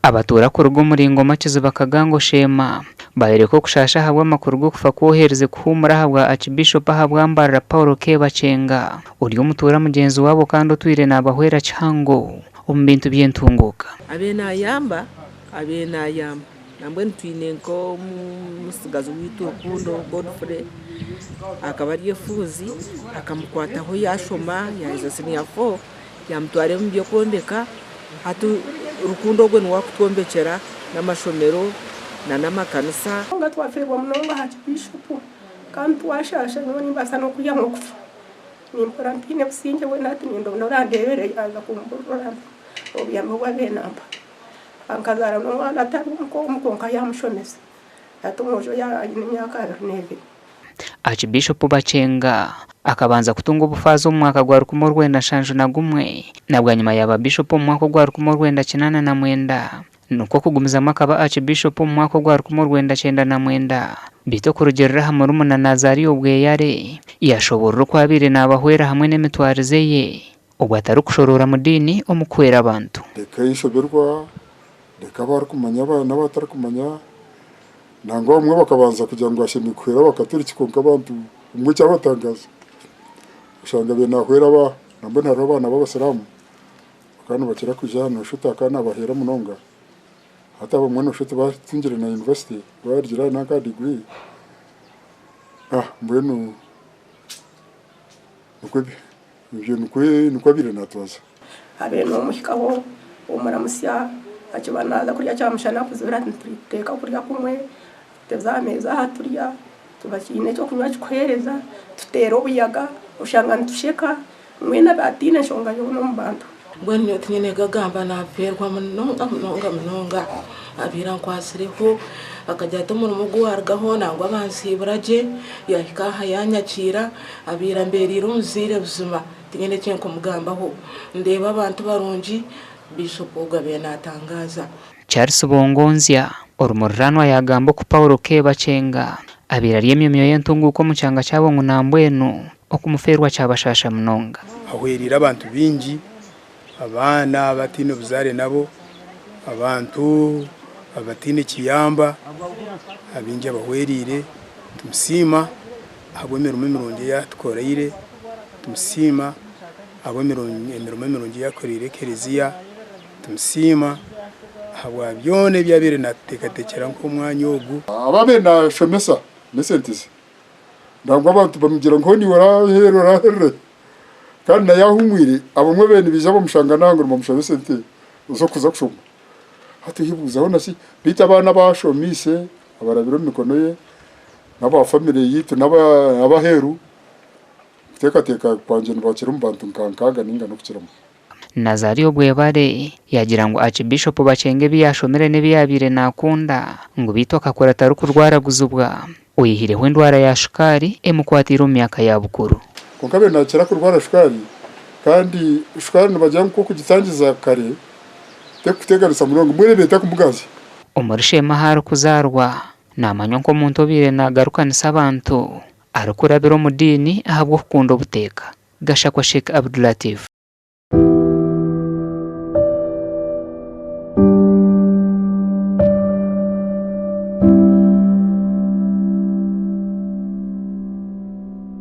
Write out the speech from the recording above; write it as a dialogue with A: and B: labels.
A: Abatuura kuruga omuri Ngoma Kiziba Kagango Sheema bayoreka okushaasha ahabw'amakuru g'okufa kw'oherize kuhuumura ahabwa Archbishop ahabwa Mbarara Paul K. Bakyenga ori omutuura mugyenzi waabo kandi otwire nabahwera kihango omu bintu by'entunguuka.
B: Abe naayamba, abe naayamba. Nambwenu twine nk'omutsigazi waitu Rukundo Godfrey akaba ari efuuzi akamukwataho yaashoma yaaheza siniya fo yaamutwara omu by'okwombeka hati Rukundo ogwo niwe arikutwombekyera n'amashomero n'amakanisa.
C: Kwonka twafeerwa munonga aha kibiishopu kandi twashaasha nyowe nimbaasa n'okurya nk'okufa. Nimpurira ntaine busingye bwena hati nindonda orandeebere yaaza kumburira obuyambi obu abaire nampa. Nkazaara n'omwana atari omuka kwonka yaamushomesa. Hati omwojo aine emyaka 22.
A: Archbishop Bakyenga akabanza kutunga obufaaza omu mwaka gwa 1971 na bwanyima yaaba Bishop omu mwaka ogwa 1989 nikwo kugumizamu akaba Archbishop omu mwaka ogwa 1999 beitu okurugiirira aha murumuna Nazario Bweyare yashoboorora oku abaire naabahwera hamwe n'emitwarize ye obwo atarikushoroora mu diini omu kuhwera abantu.
D: Reka eishoberwa, reka abarikumanya n'abatarikumanya, nangwa abamwe bakabanza kugira ngu ashemereire kuhwera abakaturiki kwonka abantu obumwe kyabatangaaza oshanga abaire naahwera aba nambwenu hariho abaana b'abasiraamu bakaba nibakira kwija aha Noshuta akaba naabaheera munonga, hati abamwe noshusha oti tibatungire na yunivasite barugire aha nanka aha diguri mbwenu nikwo. Ebyo nikwo abaire naatwaza.
C: Abaire nomuhikaho omuramutsya akiba naaza kurya kyamushana akuzibira ati nituteeka kurya kumwe, tuteze aha meeza aha turya, tuba twine ekyokunywa kikuheereza, tuteera obuyaga oshanga nitusheka mbwenu abe ataine nshonga yoona omu bantu.
B: Mbwenu nyowe tinyine gagamba nafeerwa munonga munonga munonga abaire ankwatsireho akagira ati omurimo ogu warugaho nangwa bansiibura gye yahika aha yanyakiira abaire ambereire omuzaire buzima tinyine ekinkumugambaho ndeeba abantu barungi Bishop ogu abaire natangaaza.
A: Charles Bongonzya, orumuriranwa yaagamba oku Paul K. Bakyenga abaire ari emyomyo y'entunguuka omu kyanga kyabo ngu nambwenu okumufeerwa kyabashaasha munonga.
E: Ahwereire abantu baingi, abaana abataine buzaare nabo, abantu abataine kiyamba, abaingi abahwereire. Nitumusiima ahabw'emirimo mirungi ei atukoreire, nitumusiima ahabw'emirimo mirungi ei akoreire ekereziya. Nitumusiima ahabwa byona ebi abaire naatuteekateekyera nk'omwanya ogu.
D: Ababaire nashomesa n'esente ze nangwa abantu bamugira ngu hoona iwe oraheerera oraherera hi? Kandi nawe ahumwire abamwe babaire nibaija bamushanga naha ngu nibamushaba esente z'okuza kushoma. Hati oyebuuza hoona shi beitu abaana abu ashomiise abarabire omu mikono ye n'aba famire yaitu n'abaheeru kuteekateeka kwangye nibakira omu bantu nka nkaaga ninga n'okukiramu.
A: Nazario Bwebare yaagira ngu Aakibiishopu Bakyenga ebi yaashomire n'ebi yaabaire naakunda ngu beitu akakura atarikurwaraguzibwa oyihireho endwara ya shukaari emukwatiire omu myaka ya bukuru.
D: Kwonka abaire naakira kurwara shukaari kandi shukaari nibagira ngu ku orikugitangiza kare terikukuteganisa munonga mbwenu ebaire etarikumuganzya.
A: Omuri Sheema ahu arikuzaarwa, naamanywa nk'omuntu obaire naagarukanisa abantu arikurabira omu diini ahabw'okukunda obuteeka. Gashakwa Sheikh Abdulatif.